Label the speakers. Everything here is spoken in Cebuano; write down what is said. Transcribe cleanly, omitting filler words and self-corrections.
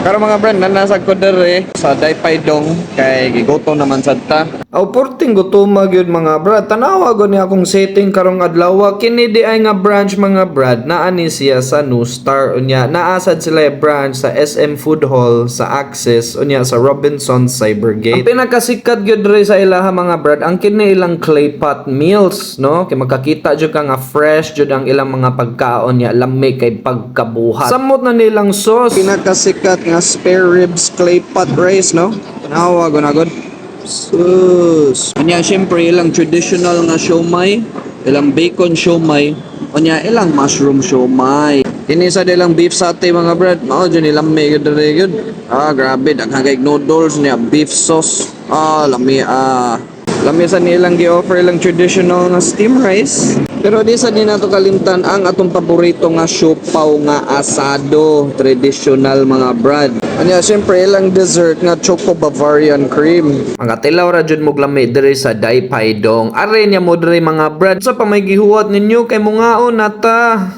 Speaker 1: Karon, mga brad, naa sad ko dere sa Daypaidong kay gigutom naman sad ta.
Speaker 2: Aw, porting gutoma gyud, mga brad. Tanawa gud ni akong setting karong adlaw. Kini di ay nga branch, mga brad, naa ni siya sa New Star, unya naa sad sila branch sa SM Food Hall, sa Access, unya sa Robinson Cybergate. Ang pinakasikat gyud diri sa ilaha, mga brad, ang kini ilang clay pot meals, no? Kay makakita jud ka nga fresh jud ang ilang mga pagkaon niya, lami kay pagkabuhat. Samot na nilang sauce.
Speaker 1: Pinakasikat nga spare ribs clay pot rice, no? Tanawa gud na gud. Sus. Unya syempre ilang traditional nga siomai, ilang bacon siomai, unya ilang mushroom siomai. Kini sa ilang beef satay, mga brad, mao jud ni lami gyud diri gyud. Ah, grabe, daghan kay noodles niya, beef sauce. Ah, lami ah. Lami sa nilang gi-offer ilang traditional nga steam rice. Pero di sa ni nato kalimtan ang atong paborito nga siopaw nga asado, traditional, mga brad. Anya syempre ilang dessert nga choco Bavarian cream.
Speaker 2: Mga tilaw ra jud mog lami diri sa Daypaidong. Are niya mo diri, mga brad. Sa pa may gihuwat ninyo kay mungaon na ta.